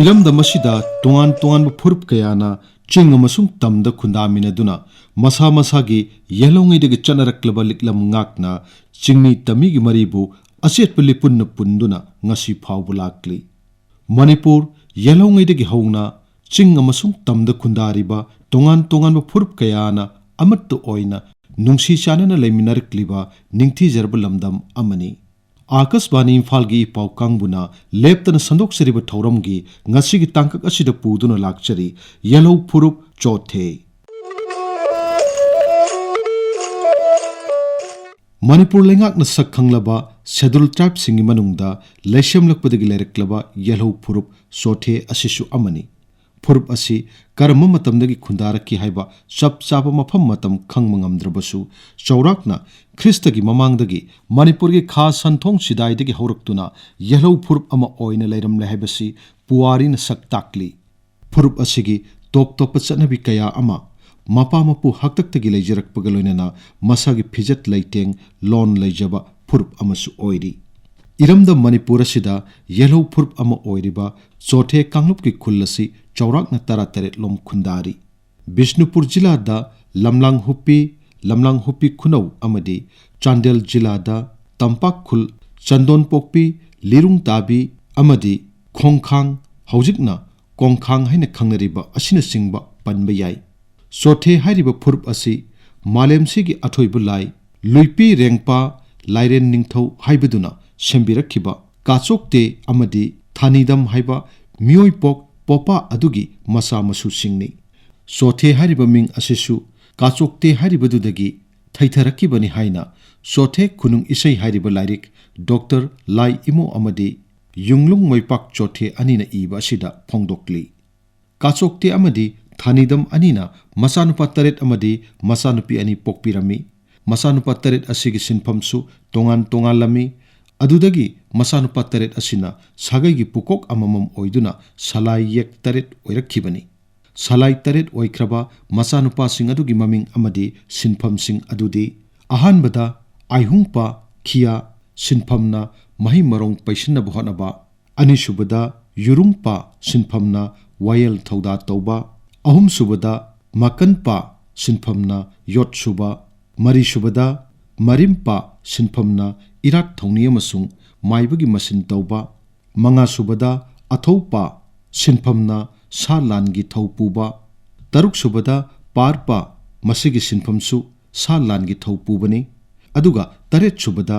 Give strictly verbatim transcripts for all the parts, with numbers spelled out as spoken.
ꯏꯔꯝꯗꯝ ꯑꯁꯤꯗ ꯇꯣꯉꯥꯟ ꯇꯣꯉꯥꯟꯕ ꯐꯨꯔꯨꯞ ꯀꯌꯥꯅ ꯆꯤꯡ ꯑꯃꯁꯨꯡ ꯇꯝꯗ ꯈꯨꯟꯗꯥꯃꯤꯟꯅꯗꯨꯅ ꯃꯁꯥ ꯃꯁꯥꯒꯤ ꯌꯦꯜꯍꯧꯉꯩꯗꯒꯤ ꯆꯠꯅꯔꯛꯂꯕ ꯂꯤꯛꯂꯝ ꯉꯥꯛꯅ ꯆꯤꯡꯃꯤ ꯇꯝꯃꯤꯒꯤ ꯃꯔꯤꯕꯨ ꯑꯆꯦꯠꯄ ꯂꯤꯄꯨꯟꯅ ꯄꯨꯟꯗꯨꯅ ꯉꯁꯤ ꯐꯥꯎꯕ ꯂꯥꯛꯂꯤ꯫ ꯃꯅꯤꯄꯨꯔ ꯌꯦꯜꯍꯧꯉꯩꯗꯒꯤ ꯍꯧꯅ ꯆꯤꯡ ꯑꯃꯁꯨꯡ ꯇꯝꯗ ꯈꯨꯟꯗꯥꯔꯤꯕ ꯇꯣꯉꯥꯟ ꯇꯣꯉꯥꯟꯕ ꯐꯨꯔꯨꯞ ꯀꯌꯥꯅ ꯑꯃꯠꯇ ꯑꯣꯏꯅ ꯅꯨꯡꯁꯤ ꯆꯥꯟꯅꯅ ꯂꯩꯃꯤꯟꯅꯔꯛꯂꯤꯕ ꯅꯤꯡꯊꯤꯖꯔꯕ ꯂꯝꯗꯝ ꯑꯃꯅꯤ꯫ ꯑꯥꯀꯥꯁꯕꯥꯅꯤ ꯏꯝꯐꯥꯜꯒꯤ ꯏ ꯄꯥꯎ ꯀꯥꯡꯕꯨꯅ ꯂꯦꯞꯇꯅ ꯁꯟꯗꯣꯛꯆꯔꯤꯕ ꯊꯧꯔꯝꯒꯤ ꯉꯁꯤꯒꯤ ꯇꯥꯡꯀꯛ ꯑꯁꯤꯗ ꯄꯨꯗꯨꯅ ꯂꯥꯛꯆꯔꯤ ꯌꯦꯜꯍꯧ ꯐꯨꯔꯨꯞ ꯆꯣꯊꯦ꯫ ꯃꯅꯤꯄꯨꯔ ꯂꯩꯉꯥꯛꯅ ꯁꯛ ꯈꯪꯂꯕ ꯁꯦꯗꯨꯜ ꯇ꯭ꯔꯥꯏꯕꯁꯤꯡꯒꯤ ꯃꯅꯨꯡꯗ ꯂꯩꯁꯦꯝꯂꯛꯄꯗꯒꯤ ꯂꯩꯔꯛꯂꯕ ꯌꯦꯜꯍꯧ ꯐꯨꯔꯨꯞ ꯆꯣꯊꯦ ꯑꯁꯤꯁꯨ ꯑꯃꯅꯤ꯫ ꯐꯨꯔꯨꯞ ꯑꯁꯤ ꯀꯔꯝꯕ ꯃꯇꯝꯗꯒꯤ ꯈꯨꯟꯗꯥꯔꯛꯈꯤ ꯍꯥꯏꯕ ꯆꯞ ꯆꯥꯕ ꯃꯐꯝ ꯃꯇꯝ ꯈꯪꯕ ꯉꯝꯗ꯭ꯔꯕꯁꯨ, ꯆꯥꯎꯔꯥꯛꯅ ꯈ꯭ꯔꯤꯁꯇꯒꯤ ꯃꯃꯥꯡꯗꯒꯤ ꯃꯅꯤꯄꯨꯔꯒꯤ ꯈꯥ ꯁꯟꯊꯣꯡ ꯁꯤꯗꯥꯏꯗꯒꯤ ꯍꯧꯔꯛꯇꯨꯅ ꯌꯦꯜꯍꯧ ꯐꯨꯔꯨꯞ ꯑꯃ ꯑꯣꯏꯅ ꯂꯩꯔꯝꯂꯦ ꯍꯥꯏꯕꯁꯤ ꯄꯨꯋꯥꯔꯤꯅ ꯁꯛ ꯇꯥꯛꯂꯤ꯫ ꯐꯨꯔꯨꯞ ꯑꯁꯤꯒꯤ ꯇꯣꯞ ꯇꯣꯞꯄ ꯆꯠꯅꯕꯤ ꯀꯌꯥ ꯑꯃ ꯃꯄꯥ ꯃꯄꯨ ꯍꯥꯛꯇꯛꯇꯒꯤ ꯂꯩꯖꯔꯛꯄꯒ ꯂꯣꯏꯅꯅ ꯃꯁꯥꯒꯤ ꯐꯤꯖꯦꯠ ꯂꯩꯇꯦꯡ ꯂꯣꯟ ꯂꯩꯖꯕ ꯐꯨꯔꯨꯞ ꯑꯃꯁꯨ ꯑꯣꯏꯔꯤ꯫ ꯏꯔꯝꯗꯝ ꯃꯅꯤꯄꯨꯔ ꯑꯁꯤꯗ ꯌꯦꯜꯍꯧ ꯐꯨꯔꯨꯞ ꯑꯃ ꯑꯣꯏꯔꯤꯕ ꯆꯣꯊꯦ ꯀꯥꯡꯂꯨꯞꯀꯤ ꯈꯨꯜ ꯑꯁꯤ ꯆꯥꯎꯔꯥꯛꯅ ꯇꯔꯥꯇꯔꯦꯠ ꯂꯣꯝ ꯈꯨꯟꯗꯥꯔꯤ꯫ ꯕꯤꯁꯅꯨꯄꯨꯔ ꯖꯤꯂꯥꯗ ꯂꯝꯂꯥꯡ ꯍꯨꯞꯄꯤ, ꯂꯝꯂꯥꯡ ꯍꯨꯞꯄꯤ ꯈꯨꯅꯧ ꯑꯃꯗꯤ ꯆꯥꯟꯗꯦꯜ ꯖꯤꯂꯥꯗ ꯇꯝꯄꯥꯛ ꯈꯨꯜ, ꯆꯟꯗꯣꯟꯄꯣꯛꯄꯤ, ꯂꯤꯔꯨꯡ ꯇꯥꯕꯤ ꯑꯃꯗꯤ ꯈꯣꯡꯈꯥꯡ, ꯍꯧꯖꯤꯛꯅ ꯀꯣꯡꯈꯥꯡ ꯍꯥꯏꯅ ꯈꯪꯅꯔꯤꯕ ꯑꯁꯤꯅꯆꯤꯡꯕ ꯄꯟꯕ ꯌꯥꯏ꯫ ꯆꯣꯊꯦ ꯍꯥꯏꯔꯤꯕ ꯐꯨꯔꯨꯞ ꯑꯁꯤ ꯃꯥꯂꯦꯝꯁꯤꯒꯤ ꯑꯊꯣꯏꯕ ꯂꯥꯏ ꯂꯨꯏꯄꯤ ꯔꯦꯡꯄꯥ ꯂꯥꯏꯔꯦꯟ ꯅꯤꯡꯊꯧ ꯍꯥꯏꯕꯗꯨꯅ ꯁꯦꯝꯕꯤꯔꯛꯈꯤꯕ ꯀꯥꯆꯣꯛꯇꯦ ꯑꯃꯗꯤ ꯊꯥꯅꯤꯗꯝ ꯍꯥꯏꯕ ꯃꯤꯑꯣꯏꯄꯣꯛ ꯄꯣꯄꯥ ꯑꯗꯨꯒꯤ ꯃꯆꯥ ꯃꯁꯨꯁꯤꯡꯅꯤ꯫ ꯆꯣꯊꯦ ꯍꯥꯏꯔꯤꯕ ꯃꯤꯡ ꯑꯁꯤꯁꯨ ꯀꯥꯆꯣꯛꯇꯦ ꯍꯥꯏꯔꯤꯕꯗꯨꯗꯒꯤ ꯊꯩꯊꯔꯛꯈꯤꯕꯅꯤ ꯍꯥꯏꯅ ꯆꯣꯊꯦ ꯈꯨꯅꯨꯡ ꯏꯁꯩ ꯍꯥꯏꯔꯤꯕ ꯂꯥꯏꯔꯤꯛ ꯗꯣꯛꯇꯔ ꯂꯥꯏ ꯏꯃꯣ ꯑꯃꯗꯤ ꯌꯨꯡꯂꯨꯡ ꯃꯩꯄꯥꯛ ꯆꯣꯊꯦ ꯑꯅꯤꯅ ꯏꯕ ꯑꯁꯤꯗ ꯐꯣꯡꯗꯣꯛꯂꯤ꯫ ꯀꯥꯆꯣꯛꯇꯦ ꯑꯃꯗꯤ ꯊꯥꯅꯤꯗꯝ ꯑꯅꯤꯅ ꯃꯆꯥꯅꯨꯄꯥ ꯇꯔꯦꯠ ꯑꯃꯗꯤ ꯃꯆꯥꯅꯨꯄꯤ ꯑꯅꯤ ꯄꯣꯛꯄꯤꯔꯝꯃꯤ꯫ ꯃꯆꯥꯅꯨꯄꯥ ꯇꯔꯦꯠ ꯑꯁꯤꯒꯤ ꯁꯤꯟꯐꯝꯁꯨ ꯇꯣꯉꯥꯟ ꯇꯣꯉꯥꯟꯂꯝꯃꯤ꯫ ꯑꯗꯨꯗꯒꯤ ꯃꯆꯥꯅꯨꯄꯥ ꯇꯔꯦꯠ ꯑꯁꯤꯅ ꯁꯥꯒꯩꯒꯤ ꯄꯨꯀꯣꯛ ꯑꯃꯃꯝ ꯑꯣꯏꯗꯨꯅ ꯁꯂꯥꯏ ꯌꯦꯛ ꯇꯔꯦꯠ ꯑꯣꯏꯔꯛꯈꯤꯕꯅꯤ꯫ ꯁꯂꯥꯏ ꯇꯔꯦꯠ ꯑꯣꯏꯈ꯭ꯔꯕ ꯃꯆꯥꯅꯨꯄꯥꯁꯤꯡ ꯑꯗꯨꯒꯤ ꯃꯃꯤꯡ ꯑꯃꯗꯤ ꯁꯤꯟꯐꯝꯁꯤꯡ ꯑꯗꯨꯗꯤ, ꯑꯍꯥꯟꯕꯗ ꯑꯥꯏꯍꯨꯡꯄꯥ ꯈꯤꯌꯥ, ꯁꯤꯟꯐꯝꯅ ꯃꯍꯩ ꯃꯔꯣꯡ ꯄꯩꯁꯤꯟꯅꯕ ꯍꯣꯠꯅꯕ, ꯑꯅꯤꯁꯨꯕꯗ ꯌꯨꯔꯨꯝꯄꯥ ꯁꯤꯟꯐꯝꯅ ꯋꯥꯌꯦꯜ ꯊꯧꯗꯥ ꯇꯧꯕ, ꯑꯍꯨꯝꯁꯨꯕꯗ ꯃꯀꯟꯄꯥ ꯁꯤꯟꯐꯝꯅ ꯌꯣꯠ ꯁꯨꯕ, ꯃꯔꯤꯁꯨꯕꯗ ꯃꯔꯤꯝꯄꯥ ꯁꯤꯟꯐꯝꯅ ꯏꯔꯥꯠ ꯊꯧꯅꯤ ꯑꯃꯁꯨꯡ ꯃꯥꯏꯕꯒꯤ ꯃꯁꯤꯟ ꯇꯧꯕ, ꯃꯉꯥꯁꯨꯕꯗ ꯑꯊꯧꯄꯥ ꯁꯤꯟꯐꯝꯅ ꯁꯥ ꯂꯥꯟꯒꯤ ꯊꯧ ꯄꯨꯕ, ꯇꯔꯨꯛꯁꯨꯕꯗ ꯄꯥꯔꯄꯥ, ꯃꯁꯤꯒꯤ ꯁꯤꯟꯐꯝꯁꯨ ꯁꯥ ꯂꯥꯟꯒꯤ ꯊꯧ ꯄꯨꯕꯅꯤ, ꯑꯗꯨꯒ ꯇꯔꯦꯠꯁꯨꯕꯗ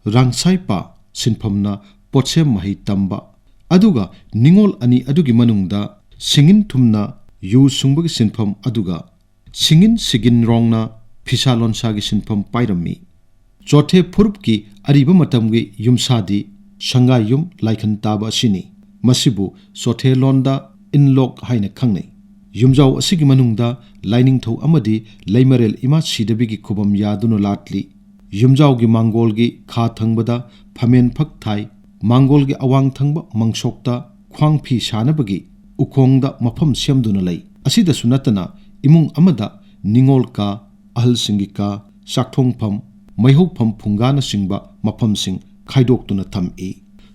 ꯔꯥꯡꯁꯥꯏꯄꯥ ꯁꯤꯟꯐꯝꯅ ꯄꯣꯠꯁꯦꯝ ꯃꯍꯩ ꯇꯝꯕ, ꯑꯗꯨꯒ ꯅꯤꯉꯣꯜ ꯑꯅꯤ ꯑꯗꯨꯒꯤ ꯃꯅꯨꯡꯗ ꯁꯤꯡꯏꯟ ꯊꯨꯝꯅ ꯌꯨ ꯁꯨꯡꯕꯒꯤ ꯁꯤꯟꯐꯝ, ꯑꯗꯨꯒ ꯁꯤꯡꯏꯟ ꯁꯤꯒꯤꯟ ꯔꯣꯡꯅ ꯐꯤꯁꯥ ꯂꯣꯟꯁꯥꯒꯤ ꯁꯤꯟꯐꯝ ꯄꯥꯏꯔꯝꯃꯤ꯫ ꯆꯣꯊꯦ ꯐꯨꯔꯨꯞꯀꯤ ꯑꯔꯤꯕ ꯃꯇꯝꯒꯤ ꯌꯨꯝꯁꯥꯗꯤ ꯁꯪꯒꯥꯏꯌꯨꯝ ꯂꯥꯏꯈꯟ ꯇꯥꯕ ꯑꯁꯤꯅꯤ꯫ ꯃꯁꯤꯕꯨ ꯆꯣꯊꯦ ꯂꯣꯟꯗ ꯏꯟꯂꯣꯛ ꯍꯥꯏꯅ ꯈꯪꯅꯩ꯫ ꯌꯨꯝꯖꯥꯎ ꯑꯁꯤꯒꯤ ꯃꯅꯨꯡꯗ ꯂꯥꯏꯅꯤꯡꯊꯧ ꯑꯃꯗꯤ ꯂꯩꯃꯔꯦꯜ ꯏꯃꯥ ꯁꯤꯗꯕꯤꯒꯤ ꯈꯨꯕꯝ ꯌꯥꯗꯨꯅ ꯂꯥꯠꯂꯤ꯫ ꯌꯨꯝꯖꯥꯎꯒꯤ ꯃꯥꯡꯒꯣꯜꯒꯤ ꯈꯥ ꯊꯪꯕꯗ ꯐꯝꯃꯦꯟ ꯐꯛ ꯊꯥꯏ꯫ ꯃꯥꯡꯒꯣꯜꯒꯤ ꯑꯋꯥꯡ ꯊꯪꯕ ꯃꯪꯁꯣꯛꯇ ꯈ꯭ꯋꯥꯡ ꯐꯤ ꯁꯥꯅꯕꯒꯤ ꯎꯈꯣꯡꯗ ꯃꯐꯝ ꯁꯦꯝꯗꯨꯅ ꯂꯩ꯫ ꯑꯁꯤꯗꯁꯨ ꯅꯠꯇꯅ ꯏꯃꯨꯡ ꯑꯃꯗ ꯅꯤꯉꯣꯜ ꯀꯥ, ꯑꯍꯜꯁꯤꯡꯒꯤ ꯀꯥ, ꯆꯥꯛꯊꯣꯡꯐꯝ, ꯃꯩꯍꯧꯐꯝ ꯐꯨꯡꯒꯥꯅꯆꯤꯡꯕ ꯃꯐꯝꯁꯤꯡ ꯈꯥꯏꯗꯣꯛꯇꯨꯅ ꯊꯝꯃꯤ꯫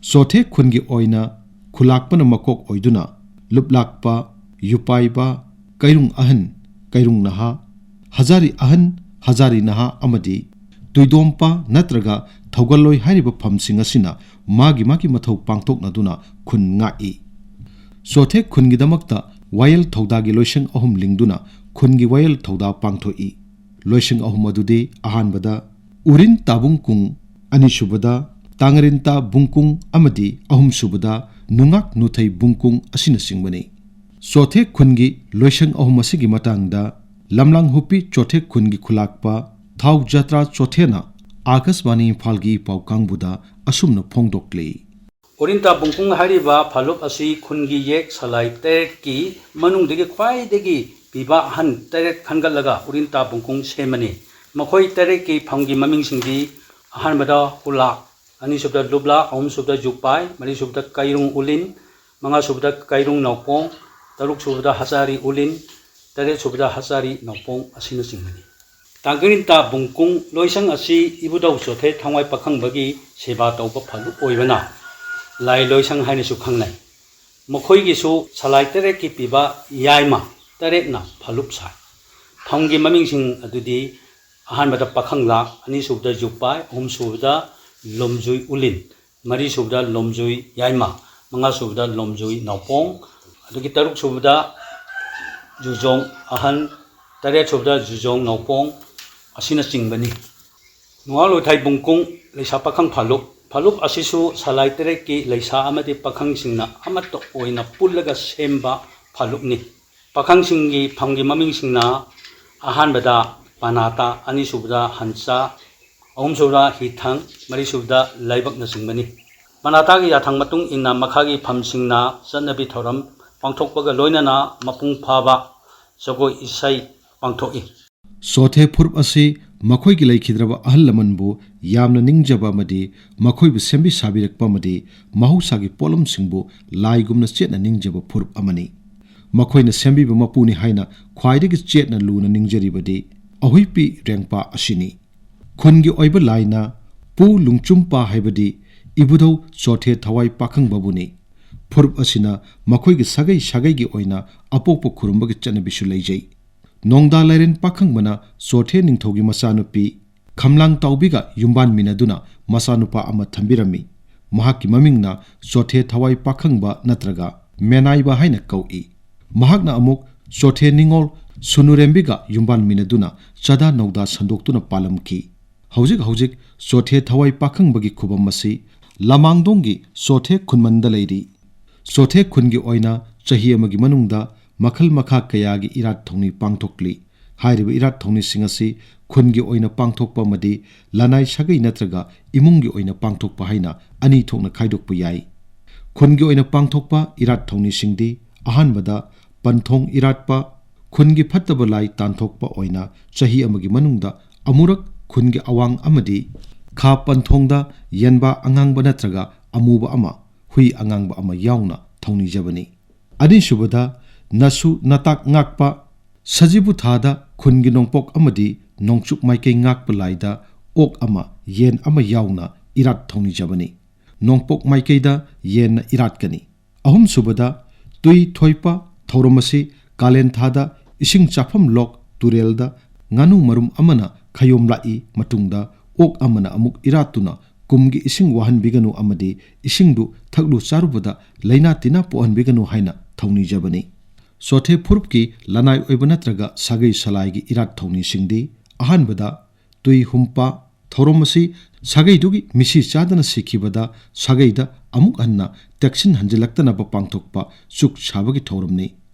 ꯆꯣꯊꯦ ꯈꯨꯟꯒꯤ ꯑꯣꯏꯅ ꯈꯨꯂꯥꯛꯄꯅ ꯃꯀꯣꯛ ꯑꯣꯏꯗꯨꯅ ꯂꯨꯞꯂꯥꯛꯄ, ꯌꯨꯄꯥꯏꯕ, ꯀꯩꯔꯨꯡ ꯑꯍꯟ, ꯀꯩꯔꯨꯡ ꯅꯍꯥ, ꯍꯖꯥꯔꯤ ꯑꯍꯟ, ꯍꯖꯥꯔꯤ ꯅꯍꯥ ꯑꯃꯗꯤ ꯇꯨꯏꯗꯣꯝꯄꯥ ꯅꯠꯇ꯭ꯔꯒ ꯊꯧꯒꯜꯂꯣꯏ ꯍꯥꯏꯔꯤꯕ ꯐꯝꯁꯤꯡ ꯑꯁꯤꯅ ꯃꯥꯒꯤ ꯃꯥꯒꯤ ꯃꯊꯧ ꯄꯥꯡꯊꯣꯛꯅꯗꯨꯅ ꯈꯨꯟ ꯉꯥꯛꯏ꯫ ꯆꯣꯊꯦ ꯈꯨꯟꯒꯤꯗꯃꯛꯇ ꯋꯥꯌꯦꯜ ꯊꯧꯗꯥꯒꯤ ꯂꯣꯏꯁꯪ ꯑꯍꯨꯝ ꯂꯤꯡꯗꯨꯅ ꯈꯨꯟꯒꯤ ꯋꯥꯌꯦꯜ ꯊꯧꯗꯥ ꯄꯥꯡꯊꯣꯛꯏ꯫ ꯂꯣꯏꯁꯪ ꯑꯍꯨꯝ ꯑꯗꯨꯗꯤ ꯑꯍꯥꯟꯕꯗ ꯎꯔꯤꯟ ꯇꯥꯕꯨꯡ ꯀꯨꯡ, ꯑꯅꯤꯁꯨꯕꯗ ꯇꯥꯡꯒꯔꯤꯟꯇꯥ ꯕꯨꯡꯀꯨꯡ ꯑꯃꯗꯤ ꯑꯍꯨꯝꯁꯨꯕꯗ ꯅꯨꯡꯉꯥꯛ ꯅꯨꯊꯩ ꯕꯨꯡꯀꯨꯡ ꯑꯁꯤꯅꯆꯤꯡꯕꯅꯤ꯫ ꯆꯣꯊꯦ ꯈꯨꯟꯒꯤ ꯂꯣꯏꯁꯪ ꯑꯍꯨꯝ ꯑꯁꯤꯒꯤ ꯃꯇꯥꯡꯗ ꯂꯝꯂꯥꯡ ꯍꯨꯞꯄꯤ ꯆꯣꯊꯦ ꯈꯨꯟꯒꯤ ꯈꯨꯂꯥꯛꯄ ꯊꯥꯎ ꯖꯇ꯭ꯔꯥ ꯆꯣꯊꯦꯅ ꯑꯥꯀꯥꯁꯕꯥꯅꯤ ꯏꯝꯐꯥꯜꯒꯤ ꯄꯥꯎ ꯀꯥꯡꯕꯨꯗ ꯑꯁꯨꯝꯅ ꯐꯣꯡꯗꯣꯛꯂꯤ꯫ ꯎꯔꯤꯟꯇꯥ ꯕꯨꯡꯀꯨꯡ ꯍꯥꯏꯔꯤꯕ ꯐꯥꯂꯨꯞ ꯑꯁꯤ ꯈꯨꯟꯒꯤ ꯌꯦꯛ ꯁꯂꯥꯏ ꯇꯔꯦꯠꯀꯤ ꯃꯅꯨꯡꯗꯒꯤ ꯈ꯭ꯋꯥꯏꯗꯒꯤ ꯄꯤꯕ ꯑꯍꯟ ꯇꯔꯦꯠ ꯈꯟꯒꯠꯂꯒ ꯎꯔꯤꯟꯇꯥ ꯕꯨꯡꯀꯨꯡ ꯁꯦꯝꯕꯅꯤ꯫ ꯃꯈꯣꯏ ꯇꯔꯦꯠꯀꯤ ꯐꯝꯒꯤ ꯃꯃꯤꯡꯁꯤꯡꯗꯤ ꯑꯍꯥꯟꯕꯗ ꯍꯨꯂꯥꯛ, ꯑꯅꯤꯁꯨꯕꯗ ꯂꯨꯞꯂꯥ, ꯑꯍꯨꯝꯁꯨꯕꯗ ꯌꯨꯄꯥꯏ, ꯃꯔꯤꯁꯨꯕꯗ ꯀꯩꯔꯨꯡ ꯎꯂꯤꯟ, ꯃꯉꯥꯁꯨꯕꯗ ꯀꯩꯔꯨꯡ ꯅꯥꯎꯄꯣꯡ, ꯇꯔꯨꯛꯁꯨꯕꯗ ꯍꯆꯥꯔꯤ ꯎꯂꯤꯟ, ꯇꯔꯦꯠꯁꯨꯕꯗ ꯍꯆꯥꯔꯤ ꯅꯥꯎꯄꯣꯡ ꯑꯁꯤꯅꯆꯤꯡꯕꯅꯤ꯫ ꯇꯥꯡꯒ꯭ꯔꯤꯟꯇꯥ ꯕꯨꯡꯀꯨꯡ ꯂꯣꯏꯁꯪ ꯑꯁꯤ ꯏꯕꯨꯙꯧ ꯆꯣꯊꯦ ꯊꯋꯥꯏ ꯄꯥꯈꯪꯕꯒꯤ ꯁꯦꯕꯥ ꯇꯧꯕ ꯐꯥꯂꯨꯞ ꯑꯣꯏꯕꯅ ꯂꯥꯏ ꯂꯣꯏꯁꯪ ꯍꯥꯏꯅꯁꯨ ꯈꯪꯅꯩ꯫ ꯃꯈꯣꯏꯒꯤꯁꯨ ꯁꯂꯥꯏ ꯇꯔꯦꯠꯀꯤ ꯄꯤꯕ ꯌꯥꯏꯃ ꯇꯔꯦꯠꯅ ꯐꯥꯂꯨꯞ ꯁꯥꯏ꯫ ꯐꯝꯒꯤ ꯃꯃꯤꯡꯁꯤꯡ ꯑꯗꯨꯗꯤ ꯑꯍꯥꯟꯕꯗ ꯄꯥꯈꯪꯂꯥꯛ, ꯑꯅꯤꯁꯨꯕꯗ ꯌꯨꯄꯥꯏ, ꯑꯍꯨꯝꯁꯨꯕꯗ ꯂꯣꯝꯖꯨꯏ ꯎꯂꯤꯟ, ꯃꯔꯤꯁꯨꯕꯗ ꯂꯣꯝꯖꯨꯏ ꯌꯥꯏꯃ, ꯃꯉꯥꯁꯨꯕꯗ ꯂꯣꯝꯖꯨꯏ ꯅꯥꯎꯄꯣꯡ, ꯑꯗꯒꯤ ꯇꯔꯨꯛꯁꯨꯕꯗ ꯖꯨꯖꯣꯡ ꯑꯍꯟ, ꯇꯔꯦꯠꯁꯨꯕꯗ ꯖꯨꯖꯣꯡ ꯅꯥꯎꯄꯣꯡ ꯑꯁꯤꯅꯆꯤꯡꯕꯅꯤ꯫ ꯅꯨꯡꯉꯥꯜ ꯂꯣꯏꯊꯥꯏ ꯕꯨꯡꯀꯨꯡ ꯂꯩꯁꯥ ꯄꯥꯈꯪ ꯐꯥꯂꯨꯞ꯫ ꯐꯥꯂꯨꯞ ꯑꯁꯤꯁꯨ ꯁꯂꯥꯏ ꯇꯔꯦꯠꯀꯤ ꯂꯩꯁꯥ ꯑꯃꯗꯤ ꯄꯥꯈꯪꯁꯤꯡꯅ ꯑꯃꯠꯇ ꯑꯣꯏꯅ ꯄꯨꯜꯂꯒ ꯁꯦꯝꯕ ꯐꯥꯂꯨꯞꯅꯤ꯫ ꯄꯥꯈꯪꯁꯤꯡꯒꯤ ꯐꯝꯒꯤ ꯃꯃꯤꯡꯁꯤꯡꯅ ꯑꯍꯥꯟꯕꯗ ꯄꯅꯥꯇꯥ, ꯑꯅꯤꯁꯨꯕꯗ ꯍꯟꯆꯥ, ꯑꯍꯨꯝꯁꯨꯕꯗ ꯍꯤꯊꯪ, ꯃꯔꯤꯁꯨꯕꯗ ꯂꯥꯏꯕꯛꯅꯆꯤꯡꯕꯅꯤ꯫ ꯄꯅꯥꯇꯥꯒꯤ ꯌꯥꯊꯪ ꯃꯇꯨꯡ ꯏꯟꯅ ꯃꯈꯥꯒꯤ ꯐꯝꯁꯤꯡꯅ ꯆꯠꯅꯕꯤ ꯊꯧꯔꯝ ꯄꯥꯡꯊꯣꯛꯄꯒ ꯂꯣꯏꯅꯅ ꯃꯄꯨꯡ ꯐꯥꯕ ꯖꯒꯣꯏ ꯏꯁꯩ ꯄꯥꯡꯊꯣꯛꯏ꯫ ꯆꯣꯊꯦ ꯐꯨꯔꯨꯞ ꯑꯁꯤ ꯃꯈꯣꯏꯒꯤ ꯂꯩꯈꯤꯗ꯭ꯔꯕ ꯑꯍꯜ ꯂꯃꯟꯕꯨ ꯌꯥꯝꯅ ꯅꯤꯡꯖꯕ ꯑꯃꯗꯤ ꯃꯈꯣꯏꯕꯨ ꯁꯦꯝꯕꯤ ꯁꯥꯕꯤꯔꯛꯄ ꯑꯃꯗꯤ ꯃꯍꯧꯁꯥꯒꯤ ꯄꯣꯠꯂꯝꯁꯤꯡꯕꯨ ꯂꯥꯏꯒꯨꯝꯅ ꯆꯦꯠꯅ ꯅꯤꯡꯖꯕ ꯐꯨꯔꯨꯞ ꯑꯃꯅꯤ꯫ ꯃꯈꯣꯏꯅ ꯁꯦꯝꯕꯤꯕ ꯃꯄꯨꯅꯤ ꯍꯥꯏꯅ ꯈ꯭ꯋꯥꯏꯗꯒꯤ ꯆꯦꯠꯅ ꯂꯨꯅ ꯅꯤꯡꯖꯔꯤꯕꯗꯤ ꯑꯍꯨꯏꯄꯤ ꯔꯦꯡꯄꯥ ꯑꯁꯤꯅꯤ꯫ ꯈꯨꯟꯒꯤ ꯑꯣꯏꯕ ꯂꯥꯏꯅ ꯄꯨ ꯂꯨꯡꯆꯨꯝꯄꯥ ꯍꯥꯏꯕꯗꯤ ꯏꯕꯨꯙꯧ ꯆꯣꯊꯦ ꯊꯋꯥꯏ ꯄꯥꯈꯪꯕꯕꯨꯅꯤ꯫ ꯐꯨꯔꯨꯞ ꯑꯁꯤꯅ ꯃꯈꯣꯏꯒꯤ ꯁꯥꯒꯩ ꯁꯥꯒꯩꯒꯤ ꯑꯣꯏꯅ ꯑꯄꯣꯛꯄ ꯈꯨꯔꯨꯝꯕꯒꯤ ꯆꯠꯅꯕꯤꯁꯨ ꯂꯩꯖꯩ꯫ ꯅꯣꯡꯗꯥ ꯂꯥꯏꯔꯦꯟ ꯄꯥꯈꯪꯕꯅ ꯆꯣꯊꯦ ꯅꯤꯡꯊꯧꯒꯤ ꯃꯆꯥꯅꯨꯄꯤ ꯈꯝꯂꯥꯡ ꯇꯥꯎꯕꯤꯒ ꯌꯨꯝꯕꯥꯟꯃꯤꯟꯅꯗꯨꯅ ꯃꯆꯥꯅꯨꯄꯥ ꯑꯃ ꯊꯝꯕꯤꯔꯝꯃꯤ꯫ ꯃꯍꯥꯛꯀꯤ ꯃꯃꯤꯡꯅ ꯆꯣꯊꯦ ꯊꯋꯥꯏ ꯄꯥꯈꯪꯕ ꯅꯠꯇ꯭ꯔꯒ ꯃꯦꯅꯥꯏꯕ ꯍꯥꯏꯅ ꯀꯧꯏ꯫ ꯃꯍꯥꯛꯅ ꯑꯃꯨꯛ ꯆꯣꯊꯦ ꯅꯤꯉꯣꯜ ꯁꯨꯅꯨꯔꯦꯝꯕꯤꯒ ꯌꯨꯝꯕꯥꯟꯃꯤꯟꯅꯗꯨꯅ ꯆꯥꯗꯥ ꯅꯧꯗꯥ ꯁꯟꯗꯣꯛꯇꯨꯅ ꯄꯥꯜꯂꯝꯈꯤ꯫ ꯍꯧꯖꯤꯛ ꯍꯧꯖꯤꯛ ꯆꯣꯊꯦ ꯊꯋꯥꯏ ꯄꯥꯈꯪꯕꯒꯤ ꯈꯨꯕꯝ ꯑꯁꯤ ꯂꯃꯥꯡꯗꯣꯡꯒꯤ ꯆꯣꯊꯦ ꯈꯨꯟꯃꯟꯗ ꯂꯩꯔꯤ꯫ ꯆꯣꯊꯦ ꯈꯨꯟꯒꯤ ꯑꯣꯏꯅ ꯆꯍꯤ ꯑꯃꯒꯤ ꯃꯅꯨꯡꯗ ꯃꯈꯜ ꯃꯈꯥ ꯀꯌꯥꯒꯤ ꯏꯔꯥꯠ ꯊꯧꯅꯤ ꯄꯥꯡꯊꯣꯛꯂꯤ꯫ ꯍꯥꯏꯔꯤꯕ ꯏꯔꯥꯠ ꯊꯧꯅꯤꯁꯤꯡ ꯑꯁꯤ ꯈꯨꯟꯒꯤ ꯑꯣꯏꯅ ꯄꯥꯡꯊꯣꯛꯄ ꯑꯃꯗꯤ ꯂꯅꯥꯏ ꯁꯥꯒꯩ ꯅꯠꯇ꯭ꯔꯒ ꯏꯃꯨꯡꯒꯤ ꯑꯣꯏꯅ ꯄꯥꯡꯊꯣꯛꯄ ꯍꯥꯏꯅ ꯑꯅꯤ ꯊꯣꯛꯅ ꯈꯥꯏꯗꯣꯛꯄ ꯌꯥꯏ꯫ ꯈꯨꯟꯒꯤ ꯑꯣꯏꯅ ꯄꯥꯡꯊꯣꯛꯄ ꯏꯔꯥꯠ ꯊꯧꯅꯤꯁꯤꯡꯗꯤ ꯑꯍꯥꯟꯕꯗ ꯄꯟꯊꯣꯡ ꯏꯔꯥꯠꯄ, ꯈꯨꯟꯒꯤ ꯐꯠꯇꯕ ꯂꯥꯏ ꯇꯥꯟꯊꯣꯛꯄ ꯑꯣꯏꯅ ꯆꯍꯤ ꯑꯃꯒꯤ ꯃꯅꯨꯡꯗ ꯑꯃꯨꯔꯛ ꯈꯨꯟꯒꯤ ꯑꯋꯥꯡ ꯑꯃꯗꯤ ꯈꯥ ꯄꯟꯊꯣꯡꯗ ꯌꯦꯟꯕꯥ ꯑꯉꯥꯡꯕ ꯅꯠꯇ꯭ꯔꯒ ꯑꯃꯨꯕ ꯑꯃ, ꯍꯨꯏ ꯑꯉꯥꯡꯕ ꯑꯃ ꯌꯥꯎꯅ ꯊꯧꯅꯤꯖꯕꯅꯤ꯫ ꯑꯅꯤꯁꯨꯕꯗ ꯅꯁꯨ ꯅꯇꯥꯛ ꯉꯥꯛꯄ, ꯁꯖꯤꯕꯨ ꯊꯥꯗ ꯈꯨꯟꯒꯤ ꯅꯣꯡꯄꯣꯛ ꯑꯃꯗꯤ ꯅꯣꯡꯆꯨꯞ ꯃꯥꯏꯀꯩ ꯉꯥꯛꯄ ꯂꯥꯏꯗ ꯑꯣꯛ ꯑꯃ, ꯌꯦꯟ ꯑꯃ ꯌꯥꯎꯅ ꯏꯔꯥꯠ ꯊꯧꯅꯤꯖꯕꯅꯤ꯫ ꯅꯣꯡꯄꯣꯛ ꯃꯥꯏꯀꯩꯗ ꯌꯦꯟꯅ ꯏꯔꯥꯠꯀꯅꯤ꯫ ꯑꯍꯨꯝꯁꯨꯕꯗ, ꯇꯨꯏ ꯊꯣꯏꯄ ꯊꯧꯔꯝ ꯑꯁꯤ ꯀꯥꯂꯦꯟ ꯊꯥꯗ ꯏꯁꯤꯡ ꯆꯥꯐꯝ ꯂꯣꯛ ꯇꯨꯔꯦꯜꯗ ꯉꯥꯅꯨ ꯃꯔꯨꯝ ꯑꯃꯅ ꯈꯌꯣꯝ ꯂꯥꯛꯏ ꯃꯇꯨꯡꯗ ꯑꯣꯛ ꯑꯃꯅ ꯑꯃꯨꯛ ꯏꯔꯥꯠꯇꯨꯅ ꯀꯨꯝꯒꯤ ꯏꯁꯤꯡ ꯋꯥꯍꯟꯕꯤꯒꯅꯨ ꯑꯃꯗꯤ ꯏꯁꯤꯡꯗꯨ ꯊꯛꯂꯨ ꯆꯥꯔꯨꯕꯗ ꯂꯥꯏꯅꯥ ꯇꯤꯟꯅꯥ ꯄꯣꯛꯍꯟꯕꯤꯒꯅꯨ ꯍꯥꯏꯅ ꯊꯧꯅꯤꯖꯕꯅꯤ꯫ ꯆꯣꯊꯦ ꯐꯨꯔꯨꯞꯀꯤ ꯂꯅꯥꯏ ꯑꯣꯏꯕ ꯅꯠꯇ꯭ꯔꯒ ꯁꯥꯒꯩ ꯁꯂꯥꯏꯒꯤ ꯏꯔꯥꯠ ꯊꯧꯅꯤꯁꯤꯡꯗꯤ, ꯑꯍꯥꯟꯕꯗ, ꯇꯨꯏ ꯍꯨꯝꯄ ꯊꯧꯔꯝ ꯑꯁꯤ ꯁꯥꯒꯩꯗꯨꯒꯤ ꯃꯤꯁꯤ ꯆꯥꯗꯅ ꯁꯤꯈꯤꯕꯗ ꯁꯥꯒꯩꯗ ꯑꯃꯨꯛ ꯍꯟꯅ ꯇꯦꯛꯁꯤꯟ ꯍꯟꯖꯤꯜꯂꯛꯇꯅꯕ ꯄꯥꯡꯊꯣꯛꯄ ꯆꯨꯛ ꯁꯥꯕꯒꯤ ꯊꯧꯔꯝꯅꯤ꯫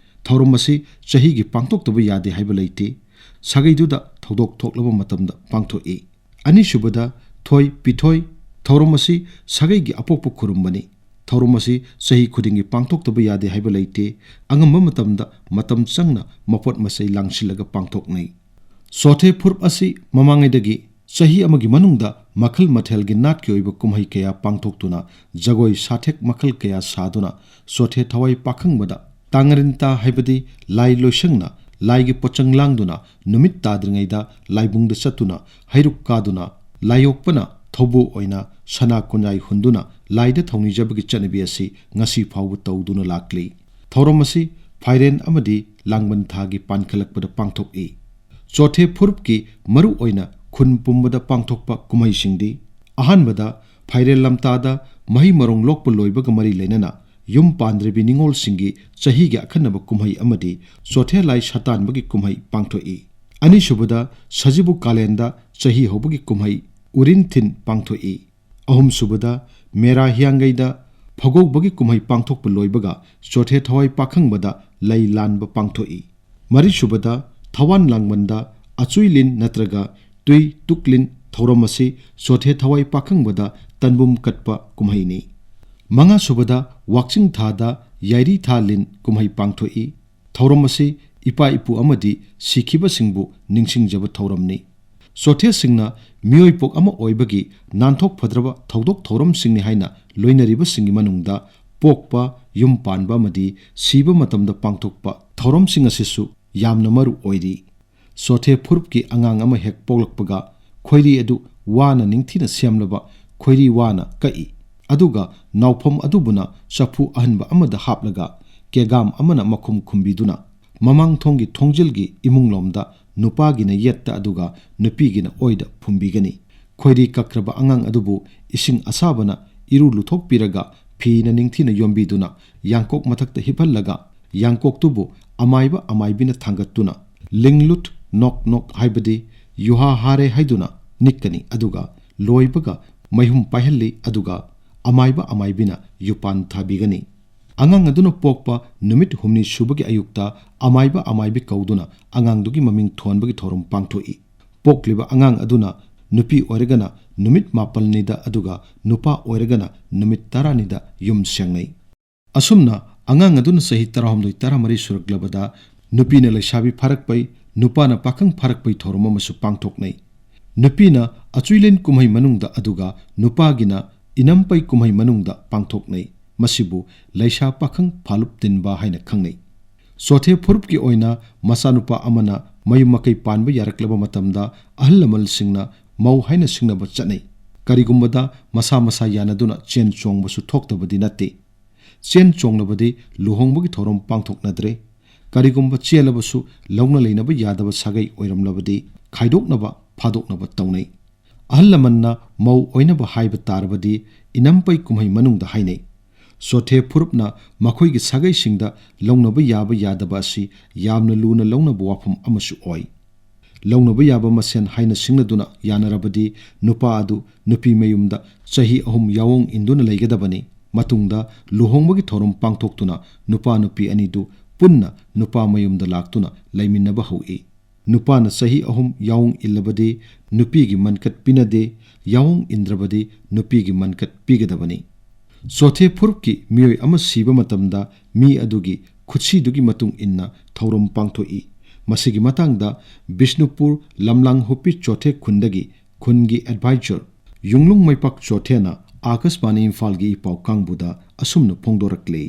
ꯊꯧꯔꯝ ꯑꯁꯤ ꯆꯍꯤꯒꯤ ꯄꯥꯡꯊꯣꯛꯇꯕ ꯌꯥꯗꯦ ꯍꯥꯏꯕ ꯂꯩꯇꯦ꯫ ꯁꯥꯒꯩꯗꯨꯗ ꯊꯧꯗꯣꯛ ꯊꯣꯛꯂꯕ ꯃꯇꯝꯗ ꯄꯥꯡꯊꯣꯛꯏ꯫ ꯑꯅꯤꯁꯨꯕꯗ, ꯊꯣꯏ ꯄꯤꯊꯣꯏ ꯊꯧꯔꯝ ꯑꯁꯤ ꯁꯥꯒꯩꯒꯤ ꯑꯄꯣꯛꯄ ꯈꯨꯔꯨꯝꯕꯅꯤ꯫ ꯊꯧꯔꯝ ꯑꯁꯤ ꯆꯍꯤ ꯈꯨꯗꯤꯡꯒꯤ ꯄꯥꯡꯊꯣꯛꯇꯕ ꯌꯥꯗꯦ ꯍꯥꯏꯕ ꯂꯩꯇꯦ꯫ ꯑꯉꯝꯕ ꯃꯇꯝꯗ ꯃꯇꯝ ꯆꯪꯅ ꯃꯄꯣꯠ ꯃꯆꯩ ꯂꯥꯡꯁꯤꯜꯂꯒ ꯄꯥꯡꯊꯣꯛꯅꯩ꯫ ꯆꯣꯊꯦ ꯐꯨꯔꯨꯞ ꯑꯁꯤ ꯃꯃꯥꯡꯉꯩꯗꯒꯤ ꯆꯍꯤ ꯑꯃꯒꯤ ꯃꯅꯨꯡꯗ ꯃꯈꯜ ꯃꯊꯦꯜꯒꯤ ꯅꯥꯠꯀꯤ ꯑꯣꯏꯕ ꯀꯨꯝꯍꯩ ꯀꯌꯥ ꯄꯥꯡꯊꯣꯛꯇꯨꯅ, ꯖꯒꯣꯏ ꯁꯥꯊꯦꯛ ꯃꯈꯜ ꯀꯌꯥ ꯁꯥꯗꯨꯅ, ꯆꯣꯊꯦ ꯊꯋꯥꯏ ꯄꯥꯈꯪꯕꯗ ꯇꯥꯡꯉꯔꯤꯟꯇꯥ ꯍꯥꯏꯕꯗꯤ ꯂꯥꯏ ꯂꯣꯏꯁꯪꯅ ꯂꯥꯏꯒꯤ ꯄꯣꯠꯆꯪ ꯂꯥꯡꯗꯨꯅ ꯅꯨꯃꯤꯠ ꯇꯥꯗ꯭ꯔꯤꯉꯩꯗ ꯂꯥꯏꯕꯨꯡꯗ ꯆꯠꯇꯨꯅ ꯍꯩꯔꯨꯛ ꯀꯥꯗꯨꯅ ꯂꯥꯏꯌꯣꯛꯄꯅ ꯊꯧꯕꯨ ꯑꯣꯏꯅ ꯁꯅꯥ ꯀꯣꯟꯌꯥꯏ ꯍꯨꯟꯗꯨꯅ ꯂꯥꯏꯗ ꯊꯧꯅꯤꯖꯕꯒꯤ ꯆꯠꯅꯕꯤ ꯑꯁꯤ ꯉꯁꯤ ꯐꯥꯎꯕ ꯇꯧꯗꯨꯅ ꯂꯥꯛꯂꯤ꯫ ꯊꯧꯔꯝ ꯑꯁꯤ ꯐꯥꯏꯔꯦꯟ ꯑꯃꯗꯤ ꯂꯥꯡꯕꯟ ꯊꯥꯒꯤ ꯄꯥꯟꯈꯠꯂꯛꯄꯗ ꯄꯥꯡꯊꯣꯛꯏ꯫ ꯆꯣꯊꯦ ꯐꯨꯔꯨꯞꯀꯤ ꯃꯔꯨ ꯑꯣꯏꯅ ꯈꯨꯟ ꯄꯨꯝꯕꯗ ꯄꯥꯡꯊꯣꯛꯄ ꯀꯨꯝꯍꯩꯁꯤꯡꯗꯤ, ꯑꯍꯥꯟꯕꯗ, ꯐꯥꯏꯔꯦꯟ ꯂꯝꯇꯥꯗ ꯃꯍꯩ ꯃꯔꯣꯡ ꯂꯣꯛꯄ ꯂꯣꯏꯕꯒ ꯃꯔꯤ ꯂꯩꯅꯅ ꯌꯨꯝ ꯄꯥꯟꯗ꯭ꯔꯤꯕꯤ ꯅꯤꯉꯣꯜꯁꯤꯡꯒꯤ ꯆꯍꯤꯒꯤ ꯑꯈꯟꯅꯕ ꯀꯨꯝꯍꯩ ꯑꯃꯗꯤ ꯆꯣꯊꯦ ꯂꯥꯏ ꯁꯇꯥꯟꯕꯒꯤ ꯀꯨꯝꯍꯩ ꯄꯥꯡꯊꯣꯛꯏ꯫ ꯑꯅꯤꯁꯨꯕꯗ, ꯁꯖꯤꯕꯨ ꯀꯥꯂꯦꯟꯗ ꯆꯍꯤ ꯍꯧꯕꯒꯤ ꯀꯨꯝꯍꯩ ꯎꯔꯤꯟꯊꯤꯟ ꯄꯥꯡꯊꯣꯛꯏ꯫ ꯑꯍꯨꯝꯁꯨꯕꯗ, ꯃꯦꯔꯥ ꯍꯤꯌꯥꯡꯒꯩꯗ ꯐꯧꯒꯧꯕꯒꯤ ꯀꯨꯝꯍꯩ ꯄꯥꯡꯊꯣꯛꯄ ꯂꯣꯏꯕꯒ ꯆꯣꯊꯦ ꯊꯋꯥꯏ ꯄꯥꯈꯪꯕꯗ ꯂꯩ ꯂꯥꯟꯕ ꯄꯥꯡꯊꯣꯛꯏ꯫ ꯃꯔꯤꯁꯨꯕꯗ, ꯊꯋꯥꯟ ꯂꯥꯡꯕꯟꯗ ꯑꯆꯨꯏꯂꯤꯟ ꯅꯠꯇ꯭ꯔꯒ ꯇꯨꯏ ꯇꯨꯛꯂꯤꯟ ꯊꯧꯔꯝ ꯑꯁꯤ ꯆꯣꯊꯦ ꯊꯋꯥꯏ ꯄꯥꯈꯪꯕꯗ ꯇꯟꯕꯨꯝ ꯀꯠꯄ ꯀꯨꯝꯍꯩꯅꯤ꯫ ꯃꯉꯥꯁꯨꯕꯗ, ꯋꯥꯛꯆꯤꯡ ꯊꯥꯗ ꯌꯥꯏꯔꯤ ꯊꯥ ꯂꯤꯟ ꯀꯨꯝꯍꯩ ꯄꯥꯡꯊꯣꯛꯏ꯫ ꯊꯧꯔꯝ ꯑꯁꯤ ꯏꯄꯥ ꯏꯄꯨ ꯑꯃꯗꯤ ꯁꯤꯈꯤꯕꯁꯤꯡꯕꯨ ꯅꯤꯡꯁꯤꯡꯖꯕ ꯊꯧꯔꯝꯅꯤ꯫ ꯆꯣꯊꯦꯁꯤꯡꯅ ꯃꯤꯑꯣꯏꯄꯣꯛ ꯑꯃ ꯑꯣꯏꯕꯒꯤ ꯅꯥꯟꯊꯣꯛ ꯐꯗ꯭ꯔꯕ ꯊꯧꯗꯣꯛ ꯊꯧꯔꯝꯁꯤꯡꯅꯤ ꯍꯥꯏꯅ ꯂꯣꯏꯅꯔꯤꯕꯁꯤꯡꯒꯤ ꯃꯅꯨꯡꯗ ꯄꯣꯛꯄ, ꯌꯨꯝ ꯄꯥꯟꯕ ꯑꯃꯗꯤ ꯁꯤꯕ ꯃꯇꯝꯗ ꯄꯥꯡꯊꯣꯛꯄ ꯊꯧꯔꯝꯁꯤꯡ ꯑꯁꯤꯁꯨ ꯌꯥꯝꯅ ꯃꯔꯨ ꯑꯣꯏꯔꯤ꯫ ꯆꯣꯊꯦ ꯐꯨꯔꯨꯞꯀꯤ ꯑꯉꯥꯡ ꯑꯃ ꯍꯦꯛ ꯄꯣꯛꯂꯛꯄꯒ ꯈꯣꯏꯔꯤ ꯑꯗꯨ ꯋꯥꯅ ꯅꯤꯡꯊꯤꯅ ꯁꯦꯝꯂꯕ ꯈꯣꯏꯔꯤ ꯋꯥꯅ ꯀꯛꯏ꯫ ꯑꯗꯨꯒ ꯅꯥꯎꯐꯝ ꯑꯗꯨꯕꯨꯅ ꯆꯐꯨ ꯑꯍꯟꯕ ꯑꯃꯗ ꯍꯥꯞꯂꯒ ꯀꯦꯒꯥꯝ ꯑꯃꯅ ꯃꯈꯨꯝ ꯈꯨꯝꯕꯤꯗꯨꯅ ꯃꯃꯥꯡ ꯊꯣꯡꯒꯤ ꯊꯣꯡꯖꯤꯜꯒꯤ ꯏꯃꯨꯡꯂꯣꯝꯗ ꯅꯨꯄꯥꯒꯤꯅ ꯌꯦꯠꯇ ꯑꯗꯨꯒ ꯅꯨꯄꯤꯒꯤꯅ ꯑꯣꯏꯗ ꯐꯨꯝꯕꯤꯒꯅꯤ꯫ ꯈꯣꯏꯔꯤ ꯀꯛꯈ꯭ꯔꯕ ꯑꯉꯥꯡ ꯑꯗꯨꯕꯨ ꯏꯁꯤꯡ ꯑꯁꯥꯕꯅ ꯏꯔꯨ ꯂꯨꯊꯣꯛꯄꯤꯔꯒ ꯐꯤꯅ ꯅꯤꯡꯊꯤꯅ ꯌꯣꯝꯕꯤꯗꯨꯅ ꯌꯥꯡꯀꯣꯛ ꯃꯊꯛꯇ ꯍꯤꯞꯍꯜꯂꯒ ꯌꯥꯡꯀꯣꯛꯇꯨꯕꯨ ꯑꯃꯥꯏꯕ ꯑꯃꯥꯏꯕꯤꯅ ꯊꯥꯡꯒꯠꯇꯨꯅ ꯂꯤꯡꯂꯨꯠ ꯅꯣꯛ ꯅꯣꯛ ꯍꯥꯏꯕꯗꯤ ꯌꯨꯍꯥ ꯍꯥꯔꯦ ꯍꯥꯏꯗꯨꯅ ꯅꯤꯛꯀꯅꯤ꯫ ꯑꯗꯨꯒ ꯂꯣꯏꯕꯒ ꯃꯩꯍꯨꯝ ꯄꯥꯏꯍꯜꯂꯤ꯫ ꯑꯗꯨꯒ ꯑꯃꯥꯏꯕ ꯑꯃꯥꯏꯕꯤꯅ ꯌꯨꯄꯥꯟ ꯊꯥꯕꯤꯒꯅꯤ꯫ ꯑꯉꯥꯡ ꯑꯗꯨꯅ ꯄꯣꯛꯄ ꯅꯨꯃꯤꯠ ꯍꯨꯝꯅꯤ ꯁꯨꯕꯒꯤ ꯑꯌꯨꯛꯇ ꯑꯃꯥꯏꯕ ꯑꯃꯥꯏꯕꯤ ꯀꯧꯗꯨꯅ ꯑꯉꯥꯡꯗꯨꯒꯤ ꯃꯃꯤꯡ ꯊꯣꯟꯕꯒꯤ ꯊꯧꯔꯝ ꯄꯥꯡꯊꯣꯛꯏ꯫ ꯄꯣꯛꯂꯤꯕ ꯑꯉꯥꯡ ꯑꯗꯨꯅ ꯅꯨꯄꯤ ꯑꯣꯏꯔꯒꯅ ꯅꯨꯃꯤꯠ ꯃꯥꯄꯜꯅꯤꯗ ꯑꯗꯨꯒ ꯅꯨꯄꯥ ꯑꯣꯏꯔꯒꯅ ꯅꯨꯃꯤꯠ ꯇꯔꯥꯅꯤꯗ ꯌꯨꯝ ꯁꯦꯡꯅꯩ꯫ ꯑꯁꯨꯝꯅ ꯑꯉꯥꯡ ꯑꯗꯨꯅ ꯆꯍꯤ ꯇꯔꯥꯍꯨꯝꯗꯣꯏ ꯇꯔꯥꯃꯔꯤ ꯁꯨꯔꯛꯂꯕꯗ ꯅꯨꯄꯤꯅ ꯂꯩꯁꯥꯕꯤ ꯐꯥꯔꯛꯄꯩ, ꯅꯨꯄꯥꯅ ꯄꯥꯈꯪ ꯐꯥꯔꯛꯄꯩ ꯊꯧꯔꯝ ꯑꯃꯁꯨ ꯄꯥꯡꯊꯣꯛꯅꯩ꯫ ꯅꯨꯄꯤꯅ ꯑꯆꯨꯏꯂꯦꯟ ꯀꯨꯝꯍꯩ ꯃꯅꯨꯡꯗ ꯑꯗꯨꯒ ꯅꯨꯄꯥꯒꯤꯅ ꯏꯅꯝꯄꯩ ꯀꯨꯝꯍꯩ ꯃꯅꯨꯡꯗ ꯄꯥꯡꯊꯣꯛꯅꯩ꯫ ꯃꯁꯤꯕꯨ ꯂꯩꯁꯥ ꯄꯥꯈꯪ ꯐꯥꯂꯨꯞ ꯇꯤꯟꯕ ꯍꯥꯏꯅ ꯈꯪꯅꯩ꯫ ꯆꯣꯊꯦ ꯐꯨꯔꯨꯞꯀꯤ ꯑꯣꯏꯅ ꯃꯆꯥꯅꯨꯄꯥ ꯑꯃꯅ ꯃꯌꯨꯝ ꯃꯀꯩ ꯄꯥꯟꯕ ꯌꯥꯔꯛꯂꯕ ꯃꯇꯝꯗ ꯑꯍꯜ ꯂꯃꯟꯁꯤꯡꯅ ꯃꯧ ꯍꯥꯏꯅ ꯁꯤꯡꯅꯕ ꯆꯠꯅꯩ꯫ ꯀꯔꯤꯒꯨꯝꯕꯗ ꯃꯁꯥ ꯃꯁꯥ ꯌꯥꯅꯗꯨꯅ ꯆꯦꯟ ꯆꯣꯡꯕꯁꯨ ꯊꯣꯛꯇꯕꯗꯤ ꯅꯠꯇꯦ꯫ ꯆꯦꯟ ꯆꯣꯡꯂꯕꯗꯤ ꯂꯨꯍꯣꯡꯕꯒꯤ ꯊꯧꯔꯝ ꯄꯥꯡꯊꯣꯛꯅꯗ꯭ꯔꯦ꯫ ꯀꯔꯤꯒꯨꯝꯕ ꯆꯦꯜꯂꯕꯁꯨ ꯂꯧꯅ ꯂꯩꯅꯕ ꯌꯥꯗꯕ ꯁꯥꯒꯩ ꯑꯣꯏꯔꯝꯂꯕꯗꯤ ꯈꯥꯏꯗꯣꯛꯅꯕ ꯐꯥꯗꯣꯛꯅꯕ ꯇꯧꯅꯩ꯫ ꯑꯍꯜ ꯂꯃꯟꯅ ꯃꯧ ꯑꯣꯏꯅꯕ ꯍꯥꯏꯕ ꯇꯥꯔꯕꯗꯤ ꯏꯅꯝꯄꯩ ꯀꯨꯝꯍꯩ ꯃꯅꯨꯡꯗ ꯍꯥꯏꯅꯩ꯫ ꯆꯣꯊꯦ ꯐꯨꯔꯨꯞꯅ ꯃꯈꯣꯏꯒꯤ ꯁꯥꯒꯩꯁꯤꯡꯗ ꯂꯧꯅꯕ ꯌꯥꯕ ꯌꯥꯗꯕ ꯑꯁꯤ ꯌꯥꯝꯅ ꯂꯨꯅ ꯂꯧꯅꯕ ꯋꯥꯐꯝ ꯑꯃꯁꯨ ꯑꯣꯏ꯫ ꯂꯧꯅꯕ ꯌꯥꯕ ꯃꯁꯦꯟ ꯍꯥꯏꯅ ꯁꯤꯡꯅꯗꯨꯅ ꯌꯥꯅꯔꯕꯗꯤ ꯅꯨꯄꯥ ꯑꯗꯨ ꯅꯨꯄꯤ ꯃꯌꯨꯝꯗ ꯆꯍꯤ ꯑꯍꯨꯝ ꯌꯥꯑꯣꯡ ꯏꯟꯗꯨꯅ ꯂꯩꯒꯗꯕꯅꯤ꯫ ꯃꯇꯨꯡꯗ ꯂꯨꯍꯣꯡꯕꯒꯤ ꯊꯧꯔꯝ ꯄꯥꯡꯊꯣꯛꯇꯨꯅ ꯅꯨꯄꯥ ꯅꯨꯄꯤ ꯑꯅꯤꯗꯨ ꯄꯨꯟꯅ ꯅꯨꯄꯥ ꯃꯌꯨꯝꯗ ꯂꯥꯛꯇꯨꯅ ꯂꯩꯃꯤꯟꯅꯕ ꯍꯧꯏ꯫ ꯅꯨꯄꯥꯅ ꯆꯍꯤ ꯑꯍꯨꯝ ꯌꯥꯑꯣꯡ ꯏꯜꯂꯕꯗꯤ ꯅꯨꯄꯤꯒꯤ ꯃꯟꯀꯠ ꯄꯤꯅꯗꯦ, ꯌꯥꯑꯣꯡ ꯏꯟꯗ꯭ꯔꯕꯗꯤ ꯅꯨꯄꯤꯒꯤ ꯃꯟꯀꯠ ꯄꯤꯒꯗꯕꯅꯤ꯫ ꯆꯣꯊꯦ ꯐꯨꯔꯨꯞꯀꯤ ꯃꯤꯑꯣꯏ ꯑꯃ ꯁꯤꯕ ꯃꯇꯝꯗ ꯃꯤ ꯑꯗꯨꯒꯤ ꯈꯨꯠꯁꯤꯗꯨꯒꯤ ꯃꯇꯨꯡ ꯏꯟꯅ ꯊꯧꯔꯝ ꯄꯥꯡꯊꯣꯛꯏ꯫ ꯃꯁꯤꯒꯤ ꯃꯇꯥꯡꯗ ꯕꯤꯁꯅꯨꯄꯨꯔ ꯂꯝꯂꯥꯡ ꯍꯨꯞꯄꯤ ꯆꯣꯊꯦ ꯈꯨꯟꯗꯒꯤ ꯈꯨꯟꯒꯤ ꯑꯦꯗꯚꯥꯏꯖꯔ ꯌꯨꯡꯂꯨꯡ ꯃꯩꯄꯥꯛ ꯆꯣꯊꯦꯅ ꯑꯥꯀꯥꯁꯕꯥꯅꯤ ꯏꯝꯐꯥꯜꯒꯤ ꯏ ꯄꯥꯎ ꯀꯥꯡꯕꯨꯗ ꯑꯁꯨꯝꯅ ꯐꯣꯡꯗꯣꯔꯛꯂꯤ꯫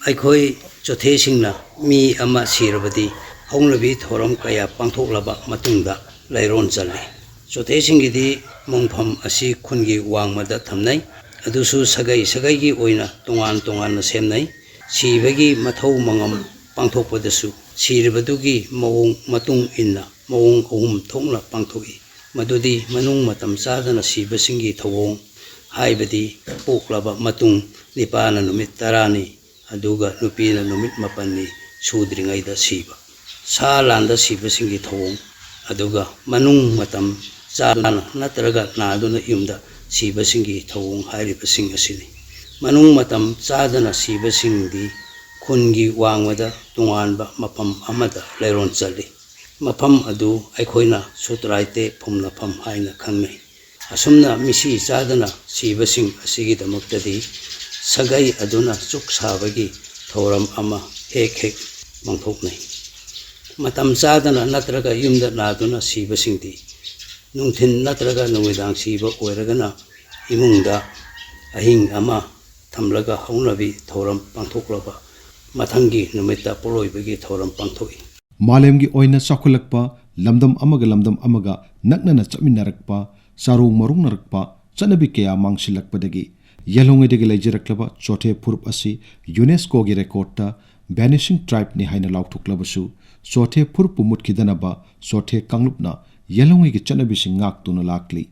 ꯑꯩꯈꯣꯏ ꯆꯣꯊꯦꯁꯤꯡꯅ ꯃꯤ ꯑꯃ ꯁꯤꯔꯕꯗꯤ ꯍꯧꯅꯕꯤ ꯊꯧꯔꯝ ꯀꯌꯥ ꯄꯥꯡꯊꯣꯛꯂꯕ ꯃꯇꯨꯡꯗ ꯂꯥꯏꯔꯣꯟ ꯆꯜꯂꯤ꯫ ꯆꯣꯊꯦꯁꯤꯡꯒꯤꯗꯤ ꯃꯣꯡꯐꯝ ꯑꯁꯤ ꯈꯨꯟꯒꯤ ꯋꯥꯡꯃꯗ ꯊꯝꯅꯩ꯫ ꯑꯗꯨꯁꯨ ꯁꯥꯒꯩ ꯁꯥꯒꯩꯒꯤ ꯑꯣꯏꯅ ꯇꯣꯉꯥꯟ ꯇꯣꯉꯥꯟꯅ ꯁꯦꯝꯅꯩ꯫ ꯁꯤꯕꯒꯤ ꯃꯊꯧ ꯃꯉꯝ ꯄꯥꯡꯊꯣꯛꯄꯗꯁꯨ ꯁꯤꯔꯤꯕꯗꯨꯒꯤ ꯃꯑꯣꯡ ꯃꯇꯨꯡ ꯏꯟꯅ ꯃꯑꯣꯡ ꯑꯍꯨꯝ ꯊꯣꯛꯅ ꯄꯥꯡꯊꯣꯛꯏ꯫ ꯃꯗꯨꯗꯤ ꯃꯅꯨꯡ ꯃꯇꯝ ꯆꯥꯗꯅ ꯁꯤꯕꯁꯤꯡꯒꯤ ꯊꯧꯑꯣꯡ, ꯍꯥꯏꯕꯗꯤ ꯄꯣꯛꯂꯕ ꯃꯇꯨꯡ ꯅꯤꯄꯥꯅ ꯅꯨꯃꯤꯠ ꯇꯔꯥꯅꯤ, ꯑꯗꯨꯒ ꯅꯨꯄꯤꯅ ꯅꯨꯃꯤꯠ ꯃꯥꯄꯟꯅꯤ ꯁꯨꯗ꯭ꯔꯤꯉꯩꯗ ꯁꯤꯕ꯫ ꯁꯥ ꯂꯥꯟꯗ ꯁꯤꯕꯁꯤꯡꯒꯤ ꯊꯧꯑꯣꯡ, ꯑꯗꯨꯒ ꯃꯅꯨꯡ ꯃꯇꯝ ꯆꯥꯗꯨꯅ ꯅꯠꯇ꯭ꯔꯒ ꯅꯥꯗꯨꯅ ꯌꯨꯝꯗ ꯁꯤꯕꯁꯤꯡꯒꯤ ꯊꯧꯑꯣꯡ ꯍꯥꯏꯔꯤꯕꯁꯤꯡ ꯑꯁꯤꯅꯤ꯫ ꯃꯅꯨꯡ ꯃꯇꯝ ꯆꯥꯗꯅ ꯁꯤꯕꯁꯤꯡꯗꯤ ꯈꯨꯟꯒꯤ ꯋꯥꯡꯃꯗ ꯇꯣꯉꯥꯟꯕ ꯃꯐꯝ ꯑꯃꯗ ꯂꯩꯔꯣꯟ ꯆꯠꯂꯤ꯫ ꯃꯐꯝ ꯑꯗꯨ ꯑꯩꯈꯣꯏꯅ ꯁꯨꯇ꯭ꯔꯥꯏꯇꯦ ꯐꯨꯝꯅꯐꯝ ꯍꯥꯏꯅ ꯈꯪꯅꯩ꯫ ꯑꯁꯨꯝꯅ ꯃꯤꯁꯤ ꯆꯥꯗꯅ ꯁꯤꯕꯁꯤꯡ ꯑꯁꯤꯒꯤꯗꯃꯛꯇꯗꯤ ꯁꯥꯒꯩ ꯑꯗꯨꯅ ꯆꯨꯛ ꯁꯥꯕꯒꯤ ꯊꯧꯔꯝ ꯑꯃ ꯍꯦꯛ ꯍꯦꯛ ꯄꯥꯡꯊꯣꯛꯅꯩ꯫ ꯃꯇꯝ ꯆꯥꯗꯅ ꯅꯠꯇ꯭ꯔꯒ ꯌꯨꯝꯗ ꯅꯥꯗꯨꯅ ꯁꯤꯕꯁꯤꯡꯗꯤ ꯅꯨꯡꯊꯤꯜ ꯅꯠꯇ꯭ꯔꯒ ꯅꯨꯃꯤꯗꯥꯡ ꯁꯤꯕ ꯑꯣꯏꯔꯒꯅ ꯏꯃꯨꯡꯗ ꯑꯍꯤꯡ ꯑꯃ ꯊꯝꯂꯒ ꯍꯧꯅꯕꯤ ꯊꯧꯔꯝ ꯄꯥꯡꯊꯣꯛꯂꯕ ꯃꯊꯪꯒꯤ ꯅꯨꯃꯤꯠꯇ ꯄꯣꯠꯂꯣꯏꯕꯒꯤ ꯊꯧꯔꯝ ꯄꯥꯡꯊꯣꯛꯏ꯫ ꯃꯥꯂꯦꯝꯒꯤ ꯑꯣꯏꯅ ꯆꯥꯎꯈꯠꯂꯛꯄ ꯂꯝꯗꯝ ꯑꯃꯒ ꯂꯝꯗꯝ ꯑꯃꯒ ꯅꯛꯅꯅ ꯆꯠꯃꯤꯟꯅꯔꯛꯄ, ꯆꯥꯔꯣꯡ ꯃꯔꯣꯡꯅꯔꯛꯄ ꯆꯠꯅꯕꯤ ꯀꯌꯥ ꯃꯥꯡꯁꯤꯜꯂꯛꯄꯗꯒꯤ ꯌꯦꯜꯍꯧꯉꯩꯗꯒꯤ ꯂꯩꯖꯔꯛꯂꯕ ꯆꯣꯊꯦ ꯐꯨꯔꯨꯞ ꯑꯁꯤ ꯌꯨꯅꯦꯁꯀꯣꯒꯤ ꯔꯦꯀꯣꯔꯗꯇ vanishing tribeꯅꯤ ꯍꯥꯏꯅ ꯂꯥꯎꯊꯣꯛꯂꯕꯁꯨ, ꯆꯣꯊꯦ ꯐꯨꯔꯨꯞꯄꯨ ꯃꯨꯠꯈꯤꯗꯅꯕ ꯆꯣꯊꯦ ꯀꯥꯡꯂꯨꯞꯅ ꯌꯦꯜꯍꯧꯉꯩꯒꯤ ꯆꯠꯅꯕꯤꯁꯤꯡ ꯉꯥꯛꯇꯨꯅ ꯂꯥꯛꯂꯤ꯫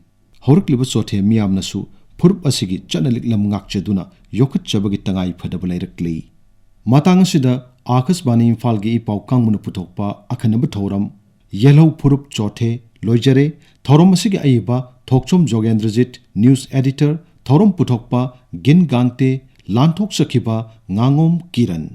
ꯍꯧꯔꯛꯂꯤꯕ ꯆꯣꯊꯦ ꯃꯤꯌꯥꯝꯅꯁꯨ ꯐꯨꯔꯨꯞ ꯑꯁꯤꯒꯤ ꯆꯠꯅ ꯂꯤꯛꯂꯝ ꯉꯥꯛꯆꯗꯨꯅ ꯌꯣꯛꯈꯠꯆꯕꯒꯤ ꯇꯉꯥꯏ ꯐꯗꯕ ꯂꯩꯔꯛꯂꯤ꯫ ꯃꯇꯥꯡ ꯑꯁꯤꯗ ꯑꯥꯀꯥꯁꯕꯥꯅꯤ ꯏꯝꯐꯥꯜꯒꯤ ꯏ ꯄꯥꯎ ꯀꯥꯡꯕꯨꯅ ꯄꯨꯊꯣꯛꯄ ꯑꯈꯟꯅꯕ ꯊꯧꯔꯝ, ꯌꯦꯜꯍꯧ ꯐꯨꯔꯨꯞ ꯆꯣꯊꯦ, ꯂꯣꯏꯖꯔꯦ꯫ ꯊꯧꯔꯝ ꯑꯁꯤꯒꯤ ꯑꯏꯕ ꯊꯣꯛꯆꯣꯝ ꯖꯣꯒꯦꯟꯗ꯭ꯔꯖꯤꯠ, news editor, ꯊꯧꯔꯝ ꯄꯨꯊꯣꯛꯄ ꯒꯤꯟ ꯒꯥꯡꯇꯦ, ꯂꯥꯟꯊꯣꯛꯆꯈꯤꯕ ꯉꯥꯉꯣꯝ ꯀꯤꯔꯟ꯫